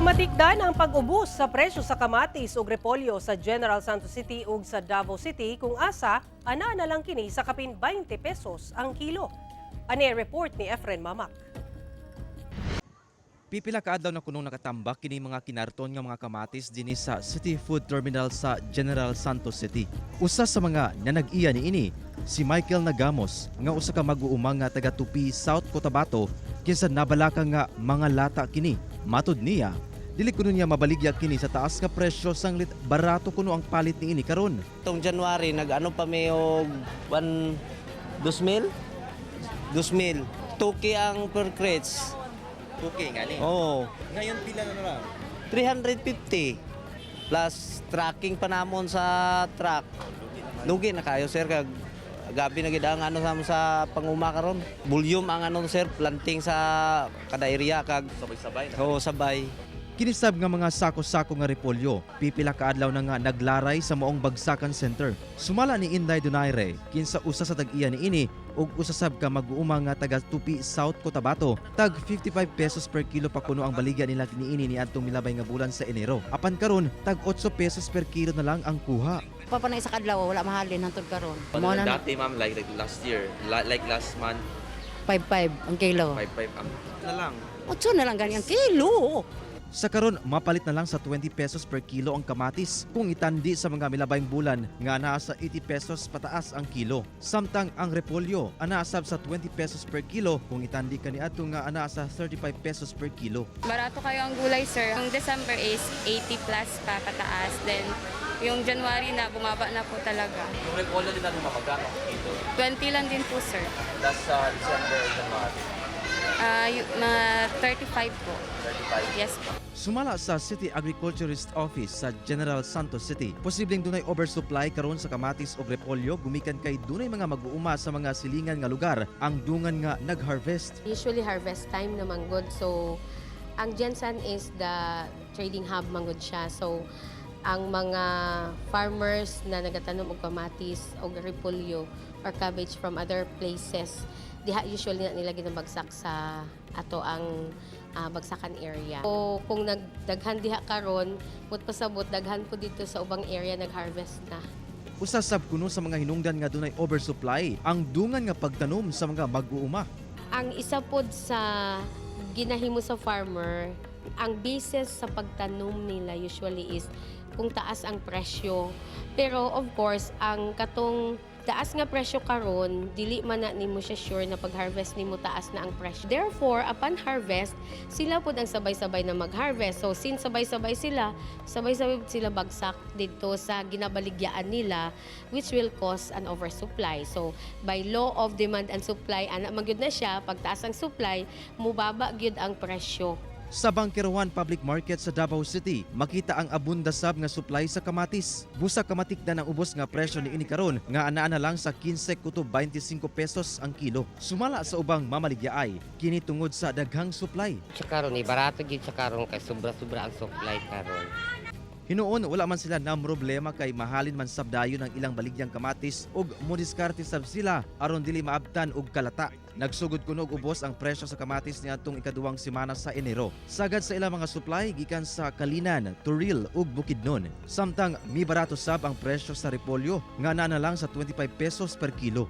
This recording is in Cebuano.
Kamatikdan ang pag-ubos sa presyo sa kamatis ug repolyo sa General Santos City ug sa Davao City, kung asa ana na lang kini sa kapin 20 pesos ang kilo. Ani report ni Efren Mamak. Pipila ka adlaw na kunong nakatambak kini mga kinarton nga mga kamatis dinhi sa City Food Terminal sa General Santos City. Usa sa mga nanag-iya niini, si Michael Nagamos, nga usa ka mag-uuma nga taga Tupi, South Cotabato, kinsa nabalaka nga mga lata kini. Matud niya, dili kuno niya mabaligya kini sa taas nga presyo sanglit barato kuno ang palit niini karon. Itong January, nag-ano pa may og 1, 2 mil? 2 mil. 2K ang per crates. Okay nga ni. Oo. Ngayon pila na lang? 350. Plus tracking pa namon sa truck. Lugi na kayo, sir, kag gabi na gid ang ano sa sa panguma karon. Volume ang ano, sir, planting sa kada area kag Sabay-sabay. Oo, sabay. Kini sab nga mga sako-sako nga repolyo, pipila ka adlaw na nga naglaray sa maong bagsakan center. Sumala ni Inday Donaire, kinsa usa sa tag-iya niini ug usa sab ka mag-uuma nga taga Tupi, South Cotabato. Tag 55 pesos per kilo pa kuno ang baligya nila niini niadtong milabay nga bulan sa Enero. Apan karon, tag 8 pesos per kilo na lang ang kuha. Pa pa na isa kadlaw, wala mahalin hantod karon. Mo na Dati, ma'am, like last year, like last month, 55 ang kilo. 5.5 ang Na lang. 8 na lang gani ang kilo. Sa karon, mapalit na lang sa 20 pesos per kilo ang kamatis kung itandi sa mga milabayng bulan nga naa sa 80 pesos pataas ang kilo. Samtang ang repolyo anaa sab sa 20 pesos per kilo kung itandi kaniadto nga anaa sa 35 pesos per kilo. Barato kayo ang gulay, sir. Yung December is 80 plus pa pataas. Then, yung January na, bumaba na po talaga. Yung repolyo din natin, ma'am, magkano ang kilo? 20 lang din po, sir. Last sa December, January, Mga 35 po. 35. Yes po. Sumala sa City Agriculturist Office sa General Santos City, posibleng dunay oversupply karon sa kamatis og repolyo gumikan kay dunay mga mag-uuma sa mga silingan nga lugar ang dungan nga nag-harvest. Usually harvest time na manggod. So, ang GenSan is the trading hub manggod siya. So, ang mga farmers na nagatanom og kamatis og repolyo or cabbage from other places, diha usually na nila ginabagsak sa ato ang bagsakan area. So, kung nagdaghan diha karon, mut pasabot daghan po dito sa ubang area nag-harvest na. Usa sab kuno sa mga hinungdan nga dunay oversupply ang dungan nga pagtanom sa mga mag-uuma. Ang isa pod sa ginahimo sa farmer, ang basis sa pagtanom nila usually is kung taas ang presyo. Pero of course, ang katong taas nga presyo karon, dili man na nimo siya sure na pag-harvest nimo taas na ang presyo. Therefore, upon harvest, sila pod ang sabay-sabay na mag-harvest. So since sabay-sabay sila, sabay-sabay sila bagsak dito sa ginabaligyaan nila, which will cause an oversupply. So by law of demand and supply, ana man gyud na siya, pagtaas ang supply, mubaba gyud ang presyo. Sa Bangkerohan Public Market sa Davao City, makita ang abunda sab nga supply sa kamatis. Busa kamatikdan ang ubos nga presyo niini karon nga anaa na lang sa 15 kutob 25 pesos ang kilo. Sumala sa ubang mamaligyaay, kini tungod sa daghang supply. Sa karon eh, barato gyud sa karon kay sobra-sobra ang supply karon. Hinuon wala man sila na problema kay mahalin man sab dayon ang ilang baligyang kamatis ug modiskarte sab sila aron dili maabtan og kalata. Nagsugod kuno og ubos ang presyo sa kamatis niadtong ikaduhang semana sa Enero. Sagad sa ilang mga supply gikan sa Calinan, Toril ug Bukidnon. Samtang mibarato sab ang presyo sa repolyo nga naa na lang sa 25 pesos per kilo.